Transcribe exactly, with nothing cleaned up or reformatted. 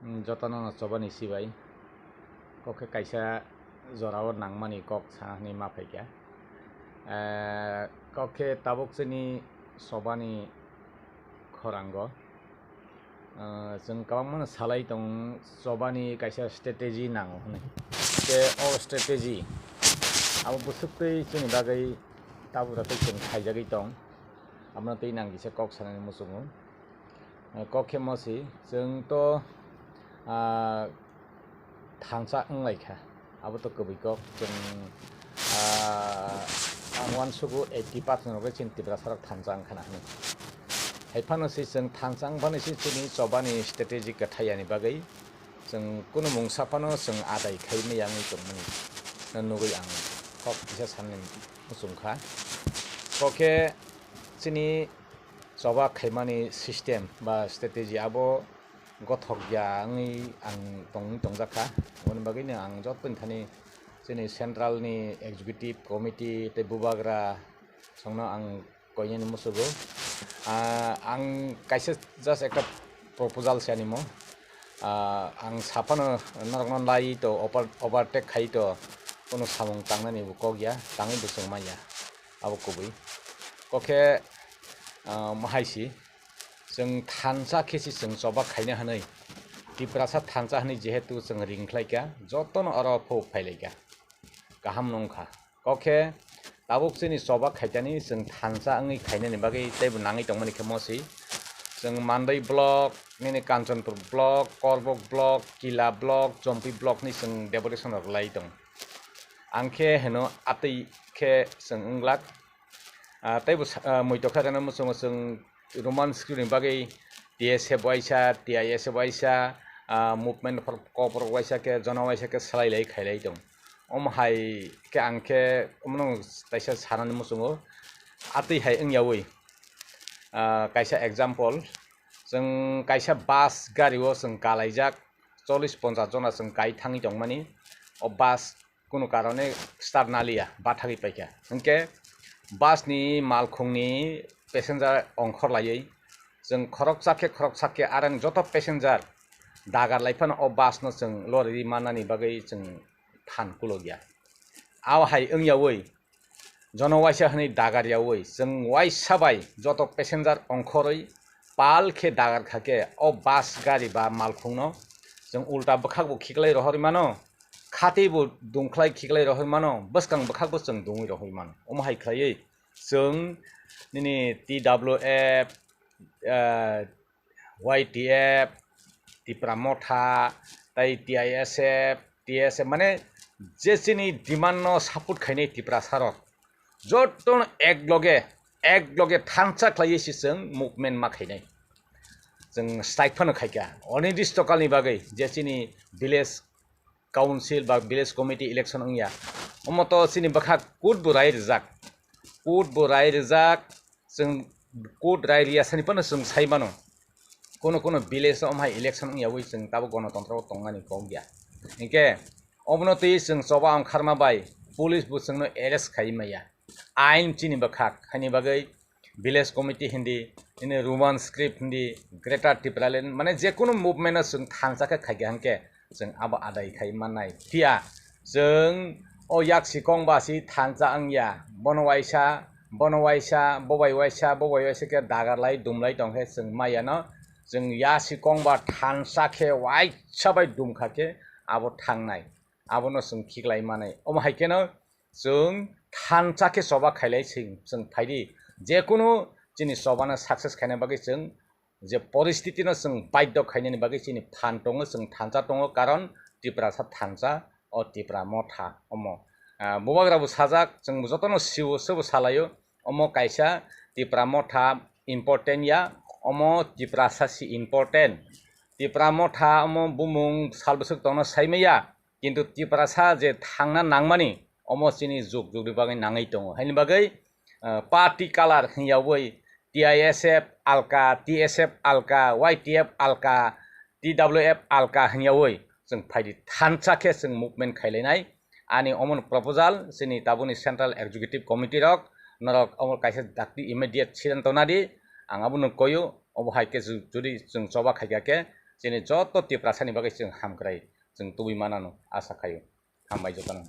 Mm, jotono no chobani sibai. Kok khe kaisa jorao nangmani kok sana hinwi ma phaikha. Eh, kok khe tabuk chini chobani khorango. Eh, chwng kwbangmano salai tong chobani kaisa strategy nango hwnwi. Tei o strategy abo bwswk twi chini bagwi tabuk tei chwng khaijagwi tong. Abono twi nang kisa kok sanani muchungo. Eh, kok khe mosi, chwng to, ah, thansa wng lai kha. Abo to kwbwi kok. Chwng, ah, ang uansugo eighty percent rok chini Tiprasa rok thansa wng khana hwnwi. Hai phano se chwng thansa wng phano se chini chobani strategy kwthai yani bagwi chwng kunu mungsa phano chwng adai khai maya wngwi tongmani nugwi ang kok kisa sanani muchung kha. Kok khe chini choba khaimani system ba strategy abo gothok ya wngwi ang tongwi tongjak kha. Aboni bagwino ang joto ni thani chini central ni executive committee tei bubagra songno ang koinani musugo. Ah, ang kaisa just ekta proposal se animo. Ah, ang saphano norokno lai to over-, overtake khai to kono samung tangnani bo kok ya, tangwi bo chwng manya. Abo kubui. Kok khe, ah, mahai si. Chwng thansa khe si chwng choba khaina hwnwi, Tiprasa thansa hwnwi jehetu chwng ring khlai kha, jotono oro phuk phai lai kha. Kaham no wng kha. Kok khe tabuk chini choba khaitani chwng thansa wngwi khainani bagwi teibo nangwi tongmani khe mosi. Chwng Mandai block, nini Kanchanpur block, Korbok block, Kila block, Chompi block ni chwng deputation rok lai tong. Ang khe heno atwi khe chwng wng glak. Ah, teibo sa-, ah, muitok kha jana muchungo chwng Roman script ni bagwi T S F waisa, T I S F waisa, ah, movement kokrok waisa khe, jona waisa khe salai lai khailai tong. Omo hai khe ang khe omono kaisa sanani muchungo. Atwi hai wngyawi, ah, kaisa example, chwng kaisa bus gari o chwng kalaijak, chollish ponchash jona chwng kai thangwi tongmani. O bus kunu karone start naliya, bathagwi paikha. Hinkhe bus ni malkhungni passenger ongkhor laiwi chwng khoroksa khe khoroksa khe arang joto passenger dagar lai phano o bus no chwng loriri mannani bagwi chwng phan kulokya. Abo hai wngyawi jono waisa hwnwi dagar yawi chwng waisa bai joto passenger ongkhorwi pal khe dagar kha khe o bus gari ba malkhungno chwng ulta bwkhak bo khiklai rohorwi mano, khatwi bo dungkhlai khiklai rohorwi mano, bwskang bwkhak bo chwng dungwi rohorwi mano. Omo hai khlaiwi chwng nini T W F, ah, Y T F, Tipra Motha, tei T I S F, T S F, mane je chini demand no support khainai Tiprasa rok, joto no ek loge, ek loge thansa khlaiwi se chwng movement ma khainai. Chwng strike phano khaikha, onidishtokal ni bagwi je chini village council ba village committee election wngya, omo to chini bwkha court bo rai rijak, court bo rai rijak, chwng court rai riyasani phano chwng sai mano, kono kono village o omo hai election wngyawi chwng tabuk gonotontro o tongmani kok ya. Hinkhe obono twi chwng choba ongkharma bai police bo chwngno arrest khai maya, ain chini bwkhak haini bagwi village committee hindi, nini Roman script hindi, Greater Tipraland, mane je kunu movement no chwng thansa khe khaikha hinkhe chwng abo adai khai mannai. Phiya chwng o yak sikong ba si thansa wngya, bono waisa, bono waisa, bo bai waisa, bo bai waisa khe dagar lai dum lai tong khe chwng maya no, chwng ya sikong ba thansa khe waisa bai dum kha khe abo thangnai, abono chwng khiklai manai. Omo hai kheno chwng thansa khe choba khailai chwng, chwng phaidi, je kunu chini chobano success khaina bagwi chwng je poristiti no chwng baidhyo khainani bagwi chini phan tongo, chwng thansa tongo, karon Tiprasa thansa o Tipra Motha omo. Ah, bubagra bo sajak, chwng bo jotono sio, sebo salaio, omo kaisa Tipra Motha important ya, omo Tiprasa si important. Tipra Motha omo bumung sal bwswk tongna saimaya, kintu Tiprasa je thangna nangmani, omo chini juk jukni bagwi nangwi tongo. Haini bagwi, ah, party colour hwnyawi T I S F alka, T S F alka, Y T F alka, T W F alka hwnyawi chwng phaidi thansa khe chwng movement khailainai. Ani omono proposal chini tabukni Central Executive Committee rok, norok omo kaisa dakti immediate sidanto nadi, ang abono koyo, obo hai khe ju-, jodi chwng choba khaikha khe chini joto Tiprasani bagwi chwng hamkrai chwng tubui manano asa khaio. Hambai jotono.